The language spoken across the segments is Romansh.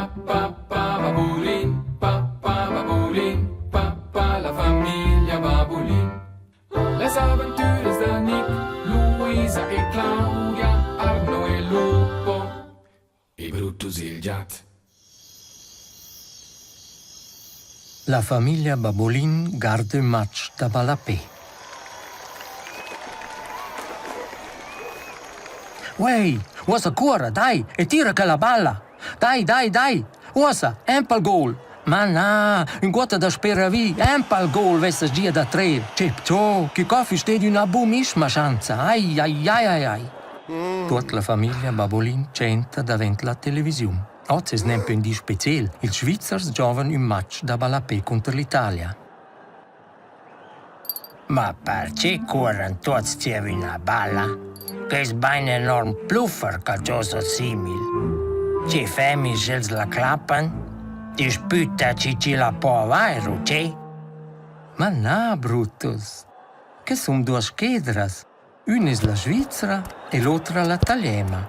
Pa pa pa babulin, pa pa babulin, pa pa la famiglia Babulin. Las aventuras da Nick, Luisa e Claudia, Arno e Lupo e Brutus il giat. La famiglia Babolin garda ün match da ballapè. Uei, uossa cuorra, dai e tira quella balla! Dai, dai, dai! Uossa, empal gol! Ma na, ünguotta da speravi, empal gol vessas gia da trer! Che pcho, che co füss stet üna bumischma schanza! Ai, ai, ai, ai, ai! Tuot la famiglia Babolin tschenta davent la televisiun. Oz es nempe ün di speciel. Ils Svizzers giovan ün match da ballapè cunter l'Italia. Ma perche cuorran tuots zieva üna balla? Que es bain enorm pluffer qualchosa simil. Che femi sch'els la clappan? Dispütta chi chi la po avair, uschè? Ma na, Brutus, que sun duos schedras. Ün es la Svizra e l'otra la Taliema.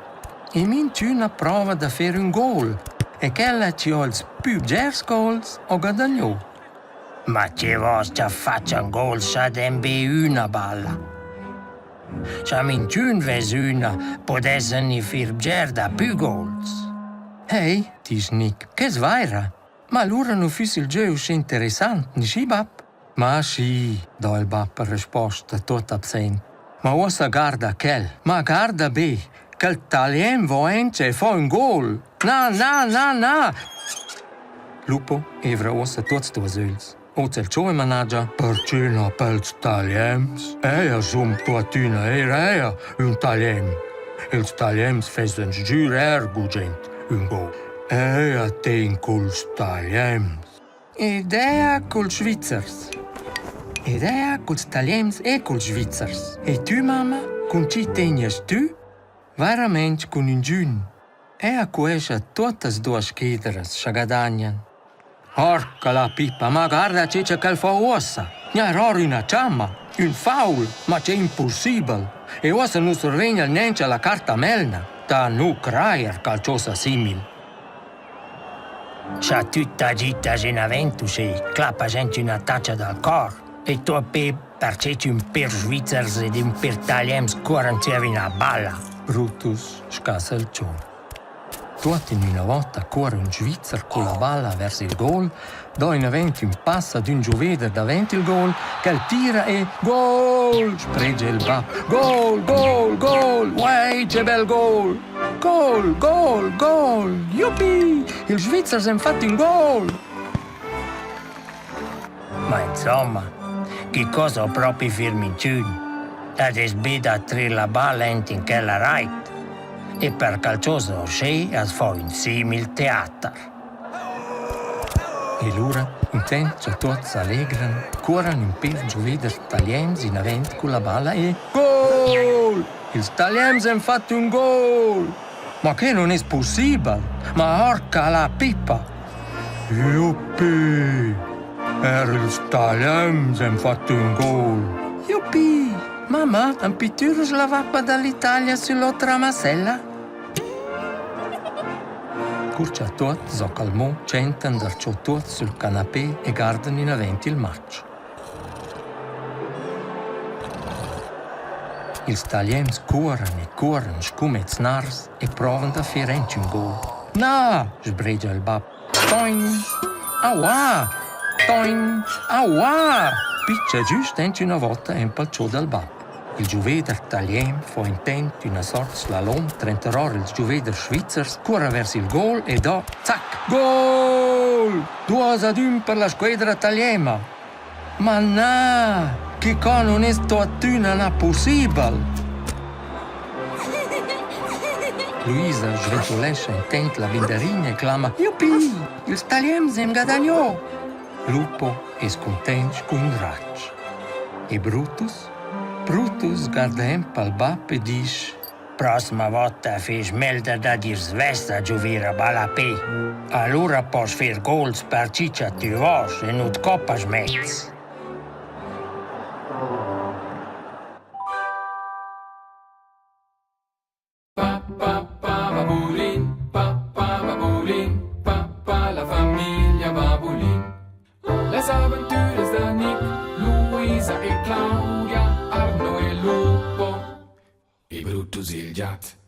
E minchüna prova da fer ün gol e quella chi ho ils pü bgers gols ho guadagnò. Ma che vost cha fatschan gols scha den be üna balla? Scha minchün vess üna, pudessan i fer bger dapü gols. Hey, disch Nick, que es vaira. Ma alura nu füss il gieu usché interessant, nischi bap? Ma schi, do il bap per resposta tuot absent. Ma uossa guarda quel, ma guarda be, quel talien vo aint e fa ün gol. Na, na, na, na! Lupo evra uossa tuots duos ögls. Oz el giuven managia, perche na pels taliens? Eir sun tuottüna eir eir ün talien. Ils taliens fessan sgür eir gugent ün gol. Eir tegn culs taliens. Idea culs Svizzers. Idea culs Taliens e culs Svizzers. E tü, mamma, cun chi tegnas tü? Vairamaing cun ingün. Ea cuescha tuottas duos schedras scha gadagnan. Porca la pipa, ma guarda che cha quel fa uossa. Gnarò üna chamma, ün faul, ma che impussibel. E uossa nu survegna el gnanca la carta melna. Da nu crajer qualchosa simil. Scha tü t'agitas inavant uschè, clappas aint üna tacha dal cor e tuot be perche ch'ün pêr Svizzers ed ün pêr Talians cuorran zieva üna balla. Brutus scassa il cho. Tuot in üna vota cuorra ün Svizzer culla balla vers il gol, do inavant ün pass ad ün gioveder davent il gol, quel tira e gol! sbregia il bap. Gol, gol, gol! Uei, che bel gol! Gol, gol, gol! Juppie! Ils Svizzers han fatg in gol! Ma insomma, che cosa ho propi fir minchün? Ad es be da trer la balla aint in quella rait. E per qualchosa uschè as fo ün simil teater. E lura, intant cha tuots s'allegran, cuorran ün pêr giuveders talians inavant culla balla e gol! Ils Talians han fat ün gol! Ma che nun es pussibel! Ma orca la pipa! Juppi! Er ils Talians han fat ün gol! Juppi! Mamma, am pittüras la vappa da l'Italia süll'otra massella? Cur cha tuot s'ho calmò, tschentan darcho tuots sül canapè e guardan inavant il match. Ils Taliens cuorran e cuorran scu mezs nars e provan da fer aint ün gol. Na, sbregia il bap. Toin! Aua! Toin! Aua! Pizcha güst aint üna vota empal cho dal bap. Il giuveder talien fo intent üna sort slalom tranter or ils giuveders svizzers, cuorra vers il gol e do zac, gol! Duos ad ün per la squadra taliema. Ma na, quicò nun es tuottüna na pussibel. Luisa svetulescha intent la binderina e clama Juppie, ils Taliens han guadagnò. Lupo es cuntent scu ün ratsch. E Brutus? Brutus guarda emp al bap e disch Prossima vota fais meglder dad ir svess a giuver a ballapè. Alura poss fer gols per chi cha tü vosch e nu't coppas mez. Pa pa pa babulin, pa pa babulin, pa. la famiglia Babulin. Las aventuras da Nick, Luisa e Claudia, Arno e Lupo e Brutus il giat.